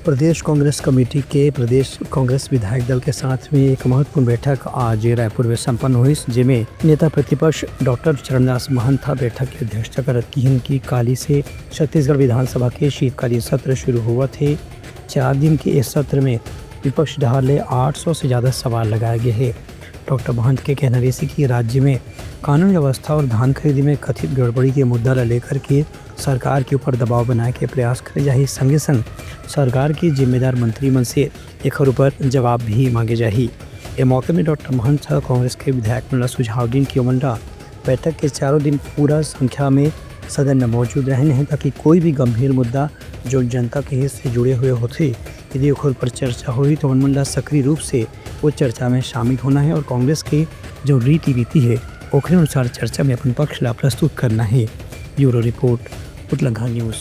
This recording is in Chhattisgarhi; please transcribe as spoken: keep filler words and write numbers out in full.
प्रदेश कांग्रेस कमेटी के प्रदेश कांग्रेस विधायक दल के साथ में एक महत्वपूर्ण बैठक आज रायपुर में संपन्न हुई, जेमे नेता प्रतिपक्ष डॉक्टर चरणदास महंत ह बैठक की अध्यक्षता करत किहिन कि काली से छत्तीसगढ़ विधानसभा के शीतकालीन सत्र शुरू होवत हे। चार दिन के इस सत्र में विपक्ष डहार ले आठ सौ से ज्यादा सवाल लगाए गए हैं। डॉक्टर महंत के कहना रहिसे कि राज्य में कानून व्यवस्था और धान खरीदी में कथित गड़बड़ी के मुद्दा ला लेकर के सरकार के ऊपर दबाव बनाए के प्रयास करे जाही। संगे संग सरकार के जिम्मेदार मंत्री मन से एखर ऊपर जवाब भी मांगे जाही। ए मौके में डॉक्टर महंत ह कांग्रेस के विधायक मन ला सुझाव दिन कि ओमन ला बैठक के चारों दिन पूरा संख्या में सदन में मौजूद रहना हे, ताकि कोई भी गंभीर मुद्दा जो जनता के हित से जुड़े हुए होथे, यदि ओखर ऊपर चर्चा होही, तो ओमन ला सक्रिय रूप से वो चर्चा में शामिल होना हे और कांग्रेस के जो रीति रीति हे, ओखरे अनुसार चर्चा में अपन पक्ष ला प्रस्तुत करना हे। ब्यूरो रिपोर्ट, उतलंघा न्यूज़।